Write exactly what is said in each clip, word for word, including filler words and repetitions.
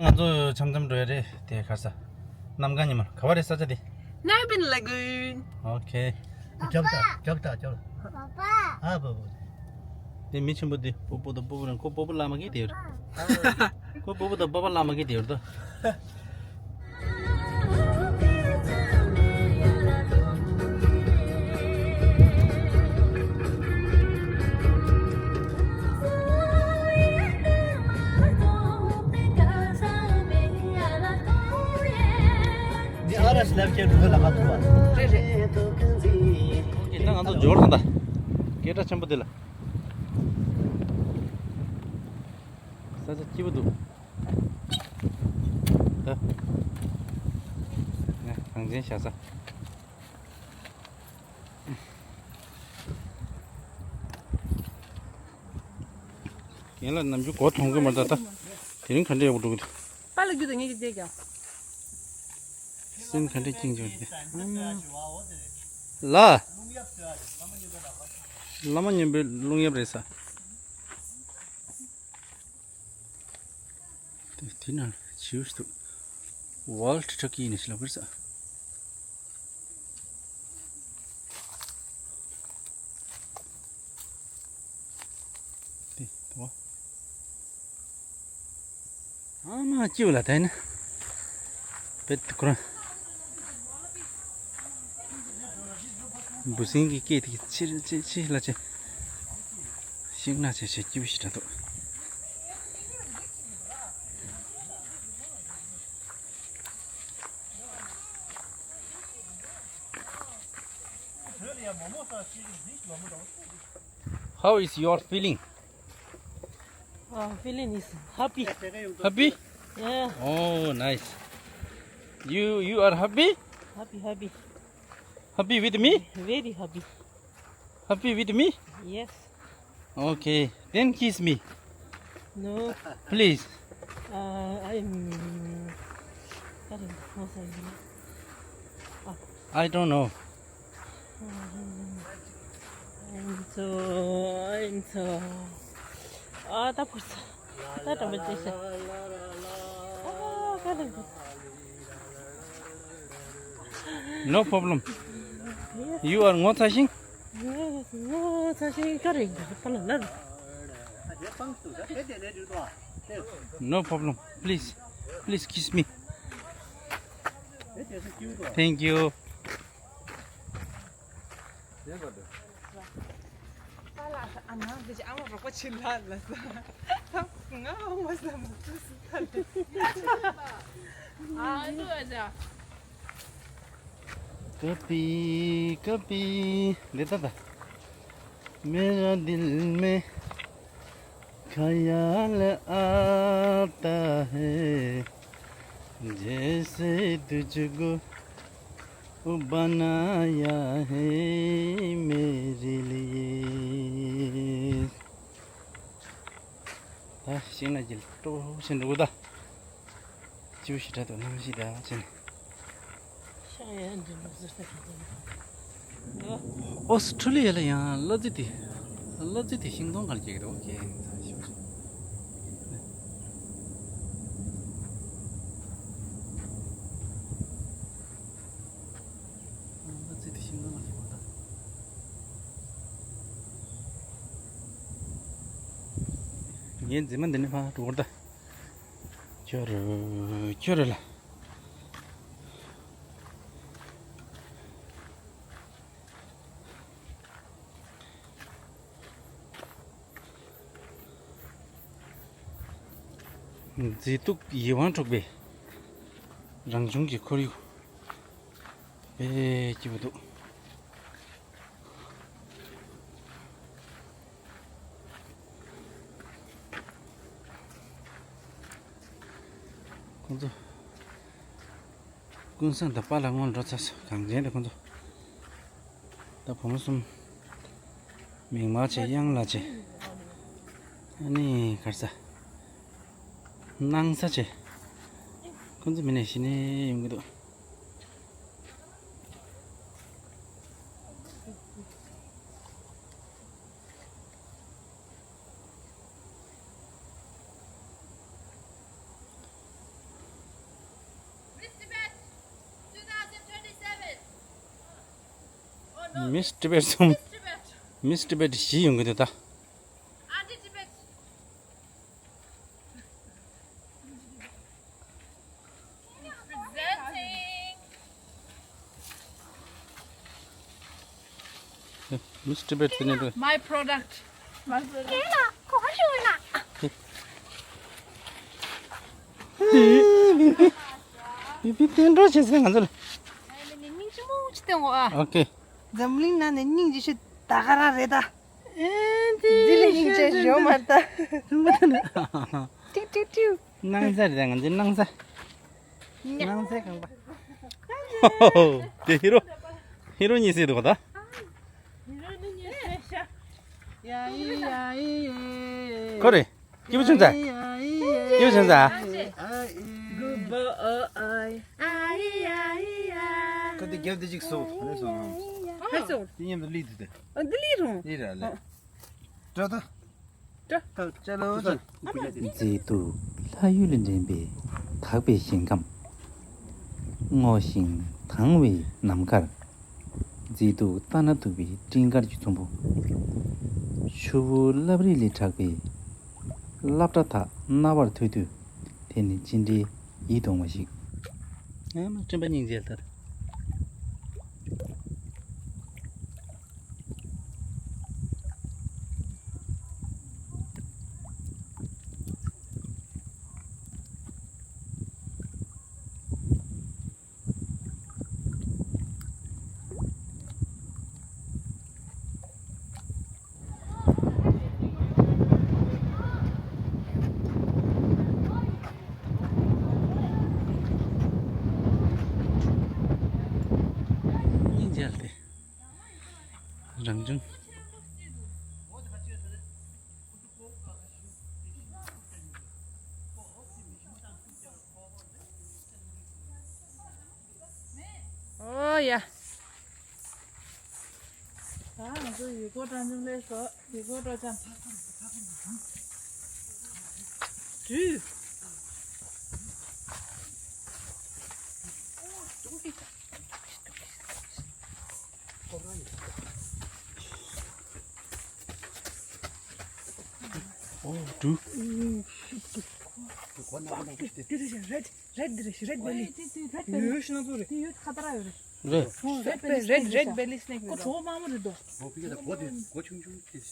ང་ཚོ་འཆམ་འཆམ་འགྲོ་ཡ་རེད་དེ། ག་རེ་ཟ། གནམ་གང་ཉི་མ་ག་བ་རེད་ས་ཆ་དེ། Nine Pin Lagoon. ཨོ་ཁེ། རྒྱབ་དང་རྒྱབ་དང་རྒྱབ། ཨ་བ་བ། དེ་མི་ཆེན་པོ་དེ་སྤོ་སྤོ་དང་སྤོ་བོ་རང་ཁོ་སྤོ་བོ་བླ་མ་གི་དེ་ཡོད། ཁོ་སྤོ་བོ་དང་སྤོ་བོ་བླ་མ་གི་དེ་ཡོད་དོ། འདི་ཨ་ར་སི་ལབ་ཀྱི་འདུག་ལ་ང་ཐུ་བ། རེད་རེད། ད་ང་ཚོ་འབྱོར་སོང་ད། སྐད་གྲགས་ཆེན་པོ་དེ་ལ། ས་ཆ་སྐྱིད་པོ་འདུག་ད། ང་གངས་ཅན་ཤ་ཚ། རྒན་ལགས་ནམ་རྒྱུན་མགོ་མཐོང་གི་མ་རེད་ད། དེ་རིང་ག་འདྲ་ཡག་པོ་འགྲོ་གི་འདུག་པཱ་ལགས་རྒྱུ་དང་ངེད་ཀྱི་བསྡད་ཀྱང་། སེམས་ག་འདྲ་སྐྱིད་འཇོག་གི། ལ། བླ་མ་མཉམ་པོའི་རླུང་གཡབ་རེད་ས། དེ་དེ་ན་བྱིའུ་ཞིག་འདུག Wild turkey ནི་ཞིག་ལབ་པར་ས། དེ་དོ། ཨ་མ་སྐྱིད་ལ་ད་ཡིན་ན། བེད་ཁོ་རང་། འབུ་སྲིན་གྱི་སྐད་དེ་ཕྱི་ཕྱི་ཕྱི་ལ་ཕྱི། ཤིང་ནགས་ཆེ་ཆེ་སྐྱིད་པོ་ཞིག་འདྲ་འདུག How is your feeling? Uh, feeling is happy. Happy? Yeah. Oh, nice. You you are happy? Happy, happy. Happy with me? Very happy. Happy with me? Yes. Okay, then kiss me. No. Please. Uh, I'm. I don't know. I'm so, I'm so. ཨ་ད་ཕུར་ས། ད་དྲན་པ་ཅི་ཤ། ཨ་ད་དྲན་པ། No problem. You are ངོ་ཚ་ཞིང་། ངོ་ཚ་ཞིང་ག་རེ་ཡིན་པ་ལ་ལ། No problem. Please, please kiss me. Thank you. कभी कभी देता था मेरा दिल में ख्याल आता है जैसे तुझको बनाया है मेरे लिए ད་ཤིང་ནགས་ཀྱི་སྤྲོ་ཞིང་འགྲོ་གི་ད། ཅིའུ་ཞི་དྲག་ཏུ་གནམ་གཤིས་དང་བཅས་ནས། ཤ་ཡ་འདི་མོ་ཟེར་ས་གི་འདི་ནི། ཨོ་སི་ཁྲུ་ལི་ཡ་ལ་ཡང་གླ་རྩི་དེ། གླ་རྩི་དེ་ཤིང་སྡོང་ག་ལ་སྐྱེ་གི་འདུག་ཁྱེད་ཚང་ཤོག་ཤིག་གླ་རྩི་དེ་ཤིང་སྡོང་ག་ལ་སྐྱེ་གི་འདུག་ངའི་མཛེས་མ་འདི་ནས་ཕར་འགྲོ་གི་རེད་ད། ཁྱོད་རེད། ཁྱོད་རེད་ལ། མཛེས་སྡུག་ཡིད་དབང་འཕྲོག་པའི་རང་བྱུང་གི་ཁོར་ཡུག་དཔེ་སྐྱིད་པོ་འདུག་ཁོང་ཚོ་ཀུན་བཟང་དང་པཱ་ལགས་སྔོན་འགྲོ་ཚར་སོང་། གངས་ཅན་དེ་ཁོང་ཚོ་ད་བུ་མོ་གསུམ་མིག་དམར་བྱས་གཡང་ལ་བྱས་ཨ་ནི་གར་ས་སྣང་ས་བྱས་ཁོང་ཚོ་མི་ནས་གཞི་ནས་ཡོང་གི་འདུག Miss Tibet གསུམ། Miss Tibet བཞི་ཡོང་གི་འདུག་ད། Miss Tibet དེ་ནས་འགྲོ། My product. My product. དེ་བི་བི་བི་བི་བསྟན་འགྲོ་བྱེད་ཟེར་ང་ཚོ་ལ། ཨོ་ཁེ། འཛམ་གླིང་ནང་ནས་སྙིང་རྗེ་ཤོས་ད་ག་རང་རེད་ད། འདི་ལས་སྙིང་རྗེ་ཞིག་ཡོད་མ་རེད་ད། ཏིའུ་ཏིའུ་ཏིའུ། སྣང་ས་རེད་ད། ང་ཚོའི་སྣང་ས། སྣང་སའི་ཁང་པ། དེ་ཧི་རོ། ཧི་རོ་གཉིས་སྲིད་འདུག་ད། ཁོ་རེ། སྐྱིད་པོ་བྱུང་ཙང་། སྐྱིད་པོ་བྱུང་ཙང་། Good boy. ཁོ་དེ་རྒྱབ་དེ་ཅིག་སོ། ཧ་ལས་སོང་། ཧ་སོང་། དེ་མཉམ་དུ་ལི་དུ་དེ། ཨ་འདི་ལི་རུང་། ལི་ར་ལེ། ཨ། ཏྲ་ཏ། ཏྲ། ཅ་ལོ། མཛེས་སྡུག་ལྷ་ཡུལ་ལས་འདྲེན་པའི་དག་པའི་ཞིང་ཁམས། སྔོ་ཞིང་དྭངས་བའི་ནམ་མཁར། མཛེས་སྡུག་ལྟ་ན་སྡུག་པའི་སྤྲིན་དཀར་གྱི་ཚོམ་བུ། ཆུ་བོ་རླབས་རིས་ལས་གྲགས་པའི་སླབ་གྲྭ་དག་རྣ་བར་ཐོས་དུས། དེ་ནི་ཅི་འདྲའི་ཡིད་དུ་འོང་བ་ཞིག་ཨ་མ་སྤྲིན་པ་སྙིང་རྗེ་ལྟར། སྙིང་རྗེ་ལ་དེ། རང་བྱུང་། ཨོ་ཡ། ད་ང་ཚོ་ཡུལ་སྐོར་སྤྲོ་འཆམ་ལས་སོ། ཡུལ་སྐོར་སྤྲོ་འཆམ། དུས། ཨོ་འདུག་དེ་རེད་ཤག་རེད་འདི་རེད་ཤག་རེད་བེ་ལི། ཡོད་ཤི་ན་ཚོ་རེད། དེ་ཡོད་ཁ་ཏ་ར་ཡོད་རེད། རེད། རེད་བེ་ལི་སི་ནེག་རེད། ཁོ་གྲོགས་མང་པོ་རེད་དོ། ཨོ་ཕི་ཀ་ད་གོ་དེ་གོ་ཆུང་ཆུང་དེ་དེ།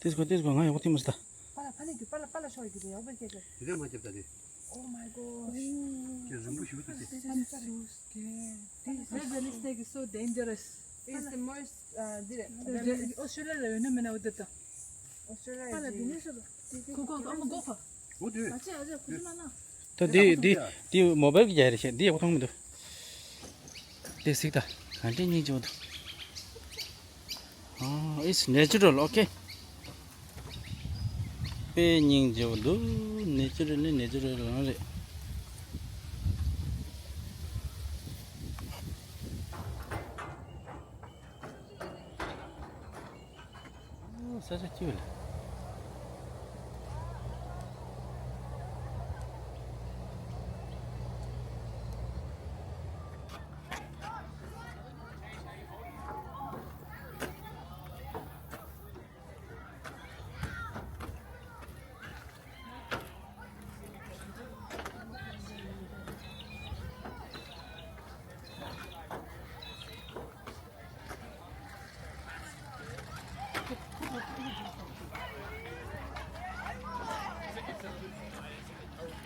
དེ་གོ་དེ་གོ་ང་ཡོང་གོ་ཐིམ་མ་སི་ད། པ་ལ་ཕ་ནི་གི་པ་ལ་པ་ལ་ཤོག་གི་ཡོག་པེ་ཁེ་ཁེ། དེ་རེད་མ་ཁྱབ་ད་དེ། Oh my gosh. ཁྱེད་རིང་པོ་ཞིག་ཏུ་དེ། This red belly snake is so dangerous. It's the most, uh, dire. Australia ལ་ཡོད་ན་མེད་ན་འོ་དེ་ད། Australia པ་ལ་དེ་ནས་ཤོག་ད། ཁོ་ཁོ་ཨ་མ་གོ་ཁ། འོ་དེ། ད་ཅི་ཨ་ཅག་ཁུ་ཅི་མ་ན། ད་དེ་དེ་དེ་མོ་བལ་གྱི་རྒྱ་རེད་ཤག་འདི་ཡག་པོ་མཐོང་མི་འདུག་དེ་གཟིགས་ད། ག་འདྲའི་སྙིང་རྗེ་པོ་འདུག་ཨ། It's natural, okay. དཔེ་སྙིང་རྗེ་པོ་འདུག Natural ནི་natural རང་རེད། ཨོ། ས་ཆ་སྐྱིད་པོ་ལ།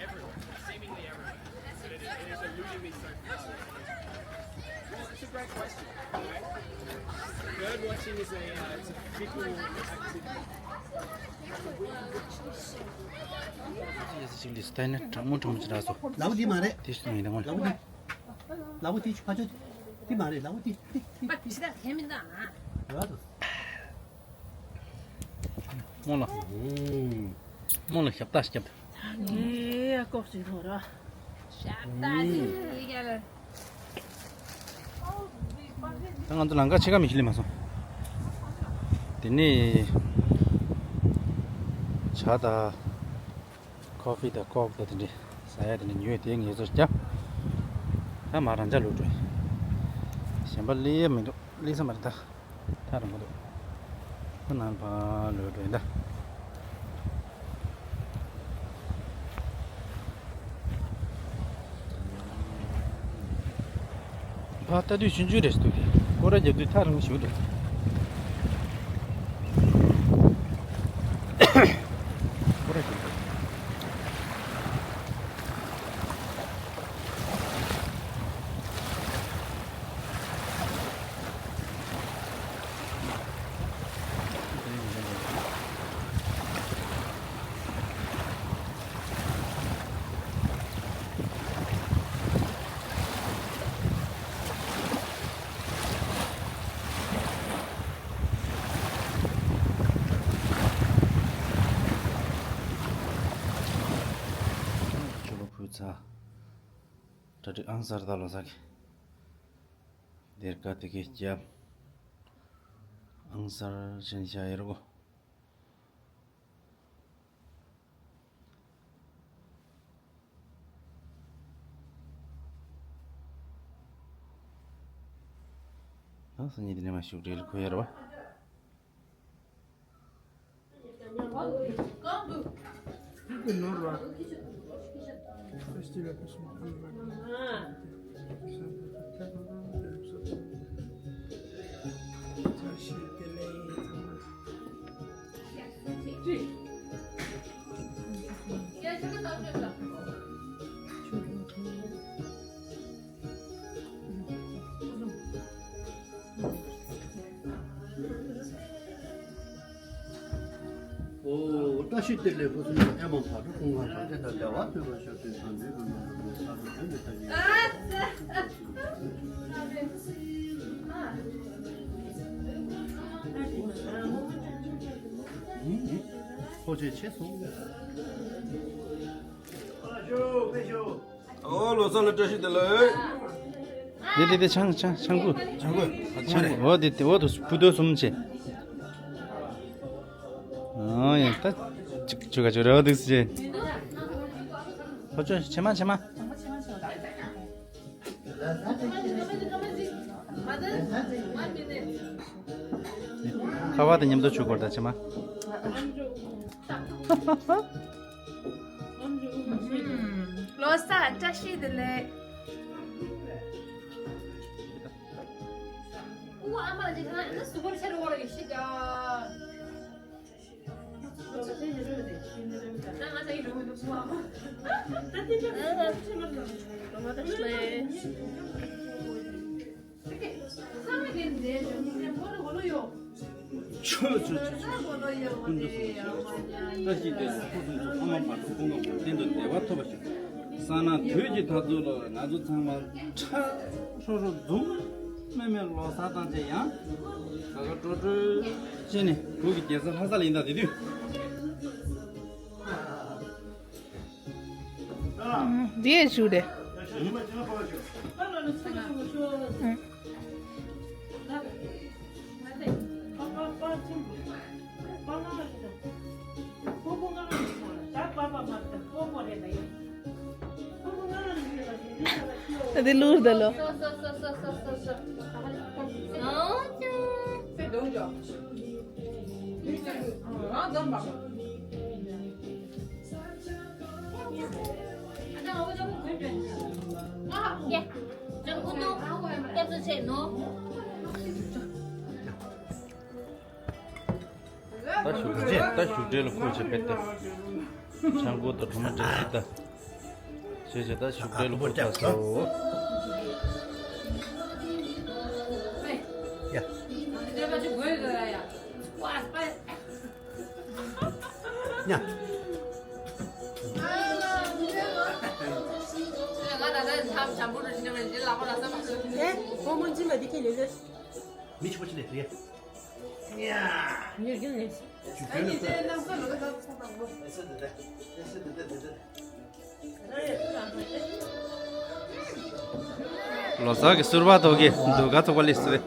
Everywhere, seemingly everywhere. It is, it is eluding me so far. Well, it's a great question, right? Bird watching is a, uh, it's a fickle activity. ལ་བུ་དེ་མ་རེད། དེ་ཤི་ནས་ཡིན་ད་ལ་བུ་དེ། ལ་བུ་དེ་ཕ་ཆོས་དེ་མ་རེད། ལ་བུ་དེ་དེ་དེ་དེ། ར་དོ། རྨོ་ལ། རྨོ་ལ་ཞབས་ཏག་ཞབས། ངའི་ཡ་ལྐོག་ཅིག་ཐོག་ར། ཞབས་ཏག་ཅིག་ཡི་གེ་ལ། ད་ང་ཚོ་ལམ་ཁ་ཕྱེད་ཀ་མི་ཤི་ལེ་མ་སོང་། དེ་ནས་ཇ་དང་ཀོ་ཧྥི་དང་ཀོག་དང་དེ་འདྲས་ཟ་ཡ་དེ་འདྲས་ཉོས་དེ་ངལ་གསོ་བརྒྱབ། ད་མ་རང་ཅག་ལོག་འགྲོ། གཞན་པ་སླེབས་ཡ་མི་འདུག་ལི་ས་མར་ད་ཐ་རང་མ་འདུག་ཁོ་ནང་ཕ་ལོས་འགྲོ་ཡིན་ད། ཕ་ལྟ་དུས་ཆུང་ཆུང་རེད་འདུག་སྐོར་ར་རྒྱབ་དུས་ཐག་རིང་པོ་ཞིག་འདུག་སྐོར་ར་རྒྱབ་དུས། ཆུ་ལོ་ཕུལ་ཚར། གྲ་སྒྲིག་ཨང་གསར་ད་ལོ་ས་གི། སྡེར་ཁ་དེ་གའི་རྒྱབ། ཨང་གསར་ཅན་བཞག་ཡོད་རེད་གོ། ཨ་སང་ཉིན་དེ་ནས་མ་ཞུགས་འབྲེལ་ཁོ་ཡར་བ། ཨོ། བཀྲ་ཤིས་བདེ་ལེགས། ཕུན་སུམ་ཚོགས་ཨེ་མ་བག་དྲོ་ཀུན་དགའ་བག་ཕྲེང་དང་བདེ་བ་མཐོ་བའི་ཞབས་བརྟན་དང་འབྲེལ་དགོས་པའི་ལམ་ལ་ས་རུ་དོན་དུ་ལྟ་བའི། ཨུ་ཨུ། ཐུགས་རྗེ་ཆེ་སོང་། ཨོ་ལོ་གསར་ལ་བཀྲ་ཤིས་བདེ་ལེགས། དེ་དེ་དེ་ཆང་ཆང་ཆང་བུ། ཆང་བུ། ཨ་ཆང་བུ། ཨོ་དེ་དེ་ཨོ་དུ་བུ་དོ་གསུམ་བྱེད། ཨོ་ཡ་ད་ཅིག་ཆུ་ག་ཆུ་ར་དུ་བྱེད། ཨོ་ཆོ་ཆེ་མ་ཆེ་མ། ཁ་བ་དང་མཉམ་དུ་ཆུ་སྐོར་དང་བྱེ་མ། ལོ་གསར་བཀྲ་ཤིས་བདེ་ལེགས། ཨུ་ཨ་མ་ལ་ཅིག་ཁ་ན་སུ་སྐོར་ཆེ་རུ་བོར་གི་ཤི་ཀ། ཆོས་ཆོས་ཆོས་ཆོས། ཀུན་ཏུ་བཟང་ཞིང་བཀྲ་ཤིས་བདེ་ལེགས། ཕུན་སུམ་ཚོགས། ཨ་མ་བག་དྲོ་ཀུན་དགའ་བོ། གཏན་དུ་བདེ་བ་ཐོབ་པར་ཤོག་སང་ན་དུས་ཀྱི་མཐར་ཐུག་ལ་ང་ཚོ་ཚང་མ་ཁྲ་ཧྲོ་ཧྲོ་འཛུམ་དམུལ་དམུལ་ལོ་གསར་དང་བཅས་ཡང་དགའ་དགའ་སྤྲོ་སྤྲོ་བྱས་ནས་བོད་ཀྱི་རྒྱལ་ས་ལྷ་ས་ལ་ཡིན་ད་དེ་དུས། འདི་ཡས་ཞུ་རེད། འདི་ལུར་ད་ལོ། ད་བཞུགས་རྗེས་ད་བཞུགས་གྲལ་ལ་ཁོ་བྱེད་པས་ཏེ། ཆང་ཁུ་དང་གྲོ་མ་འབྲས་སིལ་ད། བྱས་བྱས་ད་བཞུགས་གྲལ་ལ་ཁོ་ད་སོ། ཡ། ཡ། ཨེ། ཁོ་མོ་འཛིན་པ་འདི་ཁྱེད་ལས་ཟེར། མི་ཆུ་པོ་ཆི་ལས་ཟེར་ཡ། ཉེར་རྒྱུན་ནས། ལོ་གསར་གྱི་གསུར་པ་ཐོག་གི་འདུག་ག་ཚོགས་པ་ལིས་རེད།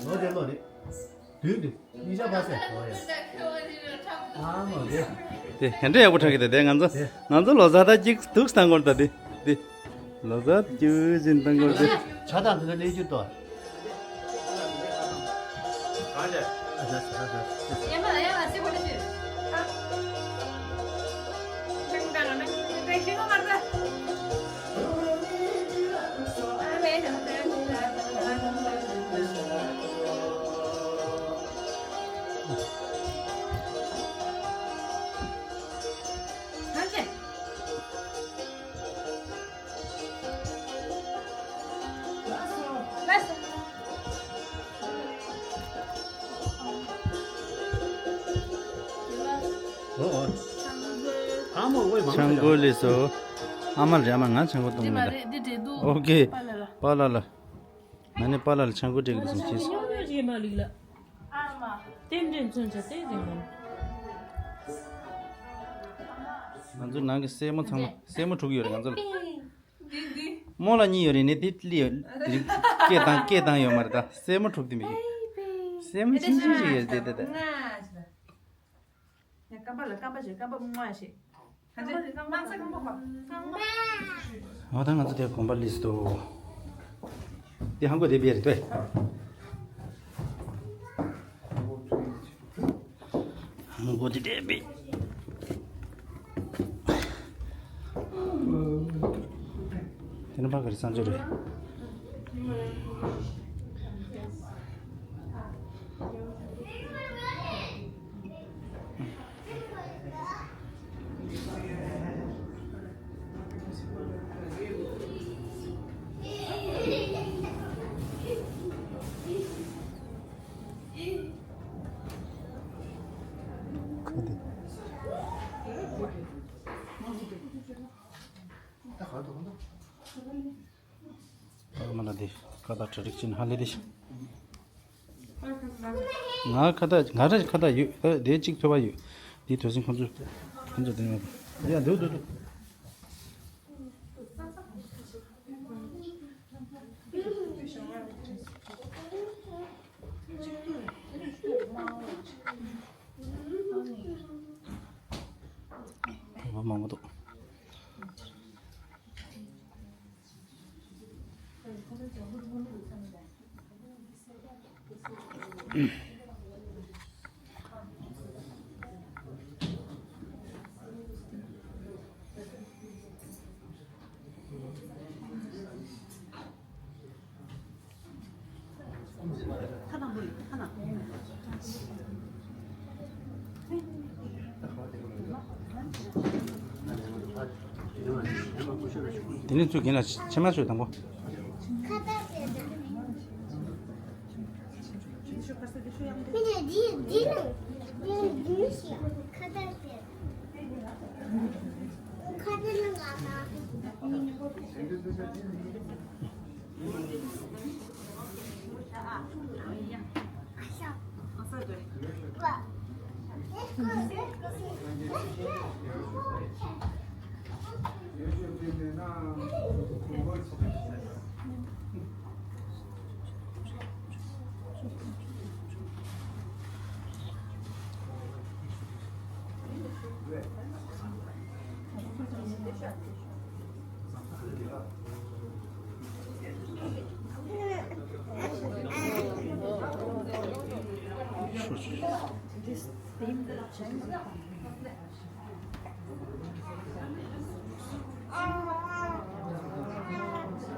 ལོ་རེ་ལོ་རེ། དུས་དུས་ཉིན་ཞག་པ་སེ་ཨོ་ཡ། ཨ་མ་དེ། དེ་ཧན་འདྲ་ཡག་པོ་འཁྲབ་ཀྱི་འདུག་དེ་ང་ཚོ་དེ། ང་ཚོ་ལོ་གསར་ད་གཅིག་ཐུག་སྟངས་སྐོར་ད་དེ་དེ། ལོ་གསར་རྒྱུ་བཞིན་དང་སྐོར་དེ། ཇ་དང་དེ་འདྲ་ལས་རྒྱུ་ཏོ། གང་བྱས། ཨ་ཟ་ཟ་ཟ། ཡ་མ་ཡ་མ་སི་བོ་ལ་ཤི། ཆང་སྒོ་ལས་སོ། ཨ་མ་རེད། ཨ་མ་ང་ཆང་སྒོ་འདི་བཏུང་མ་མེད་ད། རེད། འདི་འདྲས་འདུག་ཨོ་ཁེ། པཱ་ལགས་ལ། པཱ་ལགས་ལ། ང་ནི་པཱ་ལགས་ལ་ཆང་སྒོ་སྤྲད་ཀྱི་འདུག་བསམ་ཤེས། ཉོ་ཉོ་ཅིག་མ་ལིག་ལ། ཨ་མ། རྟེན་འབྲེལ་མཚོན་ཆ་དེ་རིང་མིན། ང་ཚོའི་ནང་གི་སྲས་མོ་ཚང་མ་སྲས་མོ་དྲུག་ཡོད་རེད་ང་ཚོ་ལ། རྨོ་ལགས་གཉིས་ཡོད་རེད། ནི་དེ་ལི་ཡོད་རེད། སྐད་བཏང་སྐད་བཏང་ཡོད་མ་རེད་ད། སྲས་མོ་དྲུག་དེ་མི་གི། སྲས་མོ་ཆུང་ཆུང་ཞིག་ཡོད་རེད་དེ་ད། ཡ་སྐམ་པ་ལ་སྐམ་པ་ཞིག་སྐམ་པ་མོ་ཞིག་ཨོ་ད་ང་ཚོ་དེ་གོམ་པ་ལིས་ཏོ། དེ་ཧང་གོ་དེ་བེར་ཏོ། ཧང་གོ་དེ་དེ་བེ། དེ་ནི་ཕ་ག་རི་སང་ཆོ་རེད། ཨ་མ་ལ་དེ་ཁ་བཏགས་གྲ་སྒྲིག་ཅན་ཧ་ལས་དེ། ང་ཁ་བཏགས་ང་ར་ཁ་བཏགས་ཡོད། ཨ་དེ་གཅིག་ཐོས་པ་ཡོད། དེ་ཐོས་སྲིད་ཁོང་ཚོ་ཁོང་ཚོ་དེ་ནས་ཡ་འདུག་འདུག་འདུག་ཐོས་པ་མང་པོ་འདུག་དེ་ནས་ཚུར་གྱེན་ལ་ཕྱི་མ་ཤོད་དང་པོ།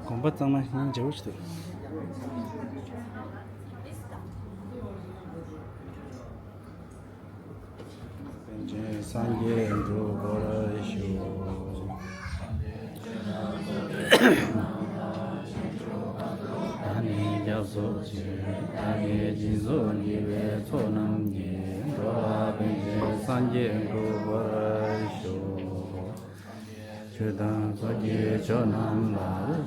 དགོན་པ་གཙང་མ་སྙིང་རྗེ་པོ་ཞིག་འདུག་པཎ་ཆེན་སངས་རྒྱས་འགྲུབ་པར་ཤོག་བདག་ནི་སྐྱབས་སུ་མཆི། བདག་གིས་སྦྱིན་སོགས་བགྱིས་པའི་ཚོགས་རྣམས་ཀྱིས། འགྲོ་ལ་ཕན་ཕྱིར་སངས་རྒྱས་འགྲུབ་པར་ཤོག་ཆོས་དང་ཚོགས་ཀྱི་མཆོག་རྣམས་ལ།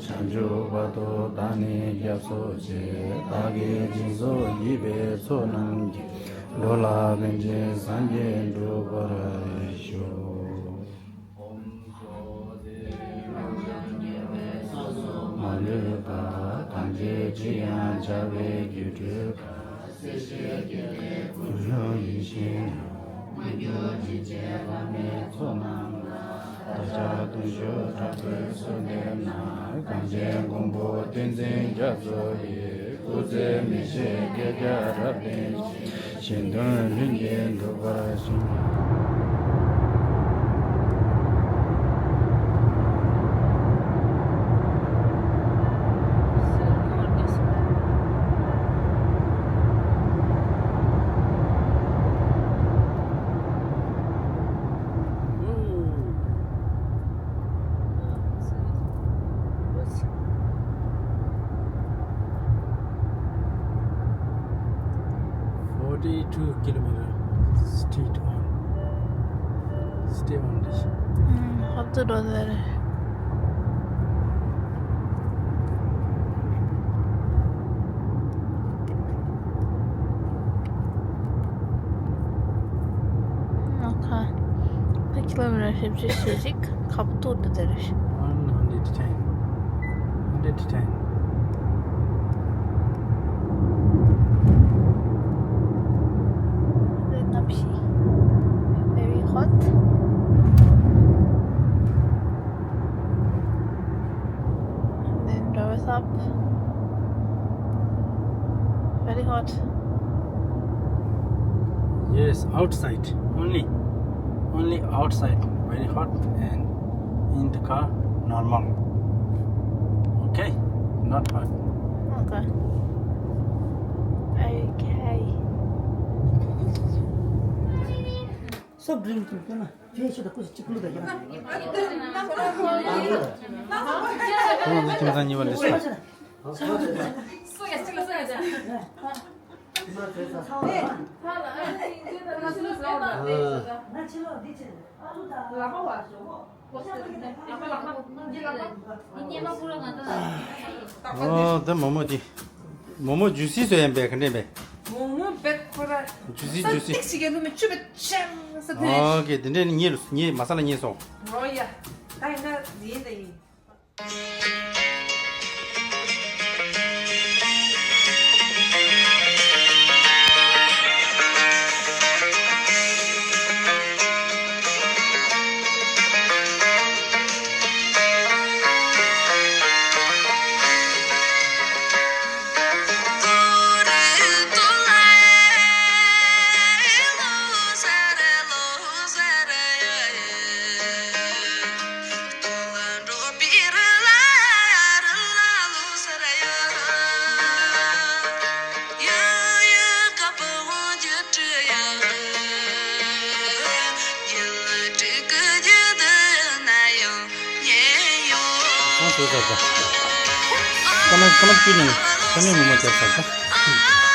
བྱང་ཆུབ་བར་དུ་བདག་ནི་སྐྱབས་སུ་མཆི། བདག་གིས་སྦྱིན་སོགས་བགྱིས་པའི་ཚོགས་རྣམས་ཀྱིས། འགྲོ་ལ་ཕན་ཕྱིར་སངས་རྒྱས་འགྲུབ་པར་ཤོག་མ་ལུས་པ། གང་བྱེད་ཅི་ཡང་བྱ་བའི་རྒྱུར་གྲོལ་བ། སྲིད་ཞིའི་དཀྱིལ་འཁོར་ཡིད་བཞིན་ནོར། མ་གྱུར་ཅི་བྱེད་བླ་མའི་ཚོགས་རྣམས་ལ། བདག་ཅག་གདུང་ཤུགས་དྲག་པོས་གསོལ་འདེབས་ན། གངས་ཅན་མགོན་པོ་བསྟན་འཛིན་རྒྱ་མཚོ་ཡི། སྐུ་ཚེ་མི་ཤིགས་བསྐལ་བརྒྱར་རབ་བརྟན་ཅིང་། གཞན་དོན་ལྷུན་གྱིས་འགྲུབ་པར་ཤོག། Forty-two kilometer straight on. Stay on this. ཧབ་ཏུ་འགྲོ་ཟེར། ཨ་ཁ། ད་ཁི་ལོ་མི་ཊར་བཞི་བཅུ་ཞེ་གཅིག་ཁ་བཏུད་དུ་དེ་རེད། One hundred ten. Hundred ten. གནམ་གཤིས་very hot. Then drivers up. Very hot. Yes, outside. Only, only outside. Very hot and in the car, normal. Okay? Not hot. Okay. Okay. Soft drink ཁྱོད་ན་ཁྱོད་ཤོད་དང་སྐུ་ཞིག་གཅིག་ཀླུ་དང་ཡིན་ན། ཁོང་ཚོ་ཁྱིམ་ཚང་གཉིས་པ་འདི་སུ། ཨོ་ད་མོག་མོག་འདི། མོག་མོག་ཇུ་སི་བཟོ་ཡན་པས་ག་འདྲས་པས། མོག་མོག་བེད་ཁོ་ར། ཇུ་སི་ཇུ་སི། ཏིག་ཞིག་གི་ནུ་མི་ཆུ་བེད་ཆེམ་ས་དེ། ཨོ་ཀེ་དེ་འདྲས་ནི་ངས་ལུས་ངས་མ་ས་ལ་ངས་སོང་། ཨོ་ཡ། ད་ཡིན་ད་ཡིན་ད་ཡིན། ཁོང་ཚོའི་ཚབ་ཏུ། ཀ་ལ་ཀ་ལ་བཅུ་ནས་ཤ་མེད་མོག་མོག་བརྒྱབ་ཚར་ད།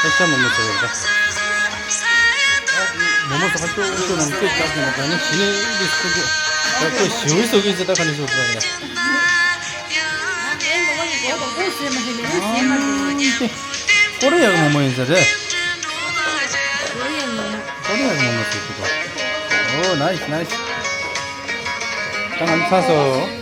ད་ཤ་མོག་མོག་བཟོ་བར་ད། མོག་མོག་ཟ་ཁ་ཅོག་ཅོག་ནང་སྐད་རྒྱག་གི་མ་ད་ནི་ཞི་ནས་ལུས་ཁོ་ཅོག་ད་ཁོ་ཞི་བའི་བཟོ་གི་ཟེར་ད་ག་ནས་བཟོ་ཐུབ་ཡ། ཀོ་རི་ཡ་གི་མོག་མོག་ཡིན་ས་རེད། ཀོ་རི་ཡ་གི་མོག་མོག་ཟེར་གི་འདུག་ཨོ་ནའིས་ནའིས། ད་ང་ཚོ་ཚར་སོང་།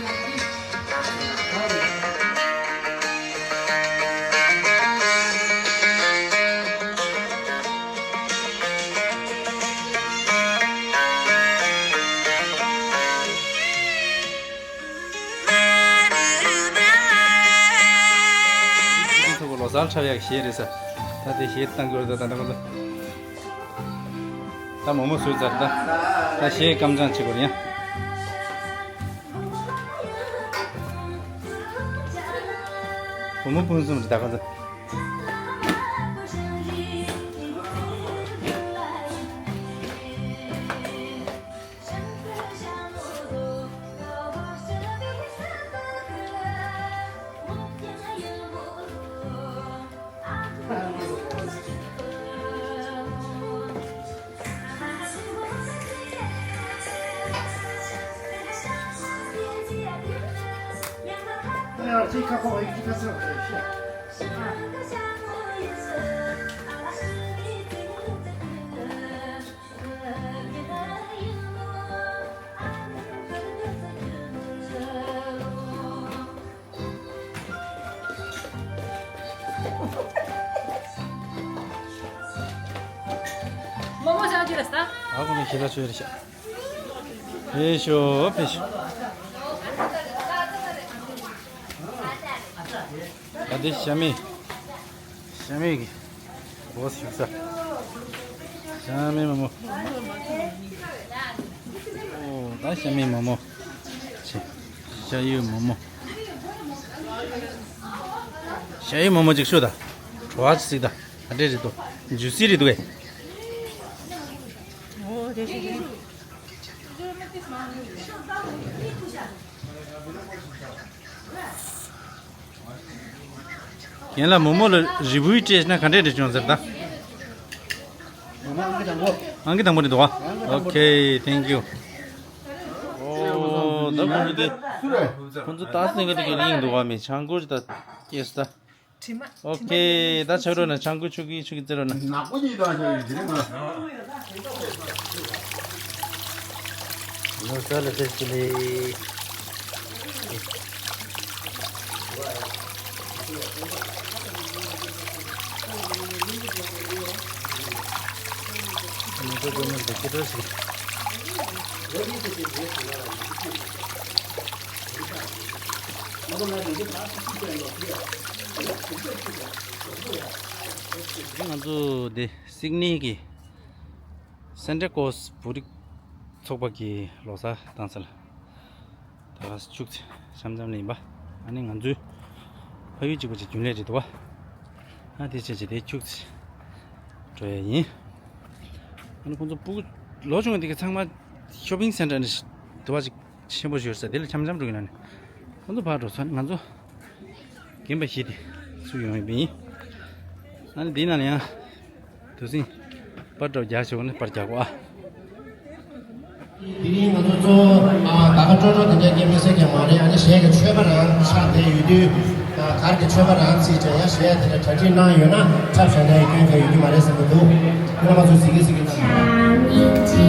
ཚོ་ལོ་གསར་འཁྲབ་ཡག་གཞས་རེད་ས། ད་དེ་གཞས་བཏང་དགོས་རེད་ད་ད་ད་ད། ད་མོག་མོག་བཟོས་ཚར་ད། ད་གཞས་སྐམ་སྦྱང་བྱེད་དགོས་རེད་ཡ། བུ་མོ་ཕུན་སུམ་རེད་ད་ག་ཚོད། ཨ་ཁུ་ནི་ཞི་ལ་ཆོས་རེད་ཤག་ཕེ་ཤོ་ཕེ་ཤོ། ད་དེ་ཤ་མེད། ཤ་མེད་ཀྱི་སྒོ་ཞུགས་ས། ཤ་མེད་མོ་མོ། ཨོ་ད་ཤ་མེད་མོ་མོ། ཆེ། ཤ་ཡོད་མོ་མོ། ཤ་ཡོད་མོ་མོ་ཅིག་ཤོད་ད། བྲོ་བ་ཅིག་ད། ཨ་འདྲེ་རེད་དོ། ཇུ་སི་རེད་དོ་ཨེ། ཨོ་དེ་ཤ་དེ། རྒན་ལགས་མོ་མོ་ལ་རི་བོའི་སྤྲད་ན་ག་འདྲས་འདྲ་བྱུང་ཟེར་ད། ཨང་ཀི་དང་པོ་རེད་དོ། ཨོ་ཁེ་ཐེང་ཀིའུ། ཨོ་ད་ཁོང་ཚོ་དེ། ཁོང་ཚོ་ད་སེང་གེ་དེ་གི་གླིང་འདུག་བ་མི་ཆང་ཁུར་ད་ཡེས་ད། ཨོ་ཁེ། ད་ཆགས་རོགས་གནང་། ཆང་ཁུ་ཆུ་གི་ཆུ་གི་རྩེ་རོགས་གནང་། ནག་པོ་གཉིས་དང་ཆགས་ཡོད་དེ་རེད་མ། ནོར་ས་ལ་ཚེ་སི་ལེ། ནོར་ས་ལ་ཚེ་སི་ལེ། ང་ཚོ་འདི་སིད་ནི་གི་སན་ཊ་ཀོ་སི་བོད་རིགས་ཚོགས་པ་གི་ལོ་གསར་བཏང་ས་ལ་ད་ལ་ཅུག་ཙམ་འཆམ་འཆམ་ལ་ཡིན་པ། ཨ་ནི་ང་ཚོའི་ཕ་ཡུལ་གཅིག་པ་ཅིག་རྒྱུན་ལས་རེད་འདུག་བ། ཨ་དེ་བྱས་བྱས་དེ་ཅུག་ཙམ་འགྲོ་ཡ་ཡིན། ཨ་ནི་ཁོང་ཚོ་སྤུ་གུ་ལོ་ཆུང་བ་དེ་ག་ཚང་མ་ཤོ་པིང་སེན་ཊར་ནས་དུ་བ་ཅིག་ཆེན་པོ་ཞིག་ཡོད་ས་དེ་ལ་འཆམ་འཆམ་འགྲོ་གི་ན་ནི། ཁོང་ཚོ་ཕར་འགྲོ་ཚར་ནས་ང་ཚོ་རྒན་པ་བཞི་དེ་ཚུར་ཡོང་ཡོད་པ་ཡིན། ཨ་ནི་དེའི་ནང་ལ་ཡང་དུས་ཟིང་པར་འདྲ་བོ་རྒྱག་ཆོག་ན་པར་རྒྱག་གོ་ཨ། དེ་རིང་ང་ཚོ་གཙོ་བོ་ད་ག་སྤྲོ་སྤྲོ་དེ་འདྲ་སྐད་མི་སེར་ཀྱང་མ་རེད། ཨ་ནི་གཞས་ཀྱི་མཆོད་པ་རང་ཆགས་བསྡད་ཡོད་དུས། གར་གྱི་མཆོད་པ་རང་ཚིག་བྱས་ཡ་གཞས་དེ་འདྲ་གྲ་སྒྲིག་གནང་ཡོད་ན་འཁྲབ་བྱ་འདྲ་ཡི་སྐྱོན་ག་ཡོད་ཀྱི་མ་རེད་བསམ་གྱི་འདུག་ཁྱེད་རང་ཚོ་གཟིགས་གི་གཟིགས་གི་གནང་།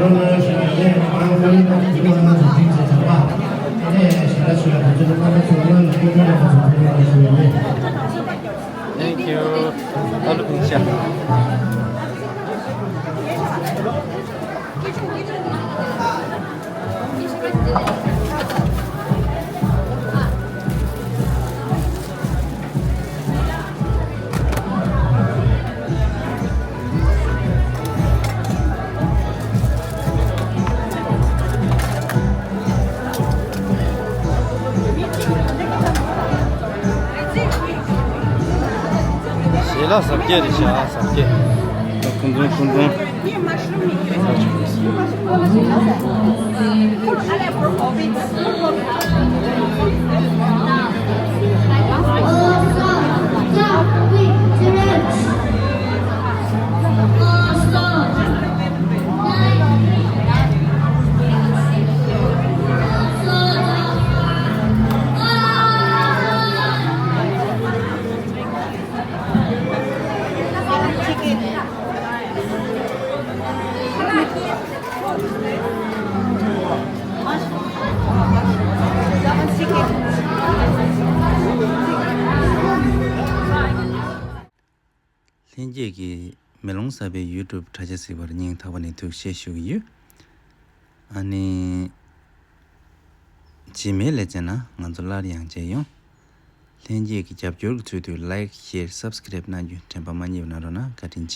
Thank you. ཨ་ལུ་ཕིན་ཤ། ཞལ་ལག་གཟབ་རྒྱས་རེད་ཤག་གཟབ་རྒྱས། ཁུང་ཁུང་ཁུང་ཁུང་། ལྷན་རྒྱས་ཀྱིས་མེ་ལོང་གསར་པའི་ཡུ་ཊུབ་དྲ་རྒྱ་གཟིགས་པར་སྙིང་ཐག་པ་ནས་ཐུགས་རྗེ་ཆེ་ཞུ་གི་ཡོད། ཨ་ནི། རྗེས་མའི་ལེ་ཚན་ན་ང་ཚོ་སླར་ཡང་མཇལ་ཡོང་། ལྷན་རྒྱས་ཀྱི་རྒྱབ་སྐྱོར་གྱི་ཚུལ་དུ་ལའིཀ་ཤེར་སབ་སི་ཀ་རེབ་གནང་རྒྱུ་དྲན་པ་མ་བརྗེད་གནང་རོགས་གནང་། བཀའ་དྲིན་ཆེ།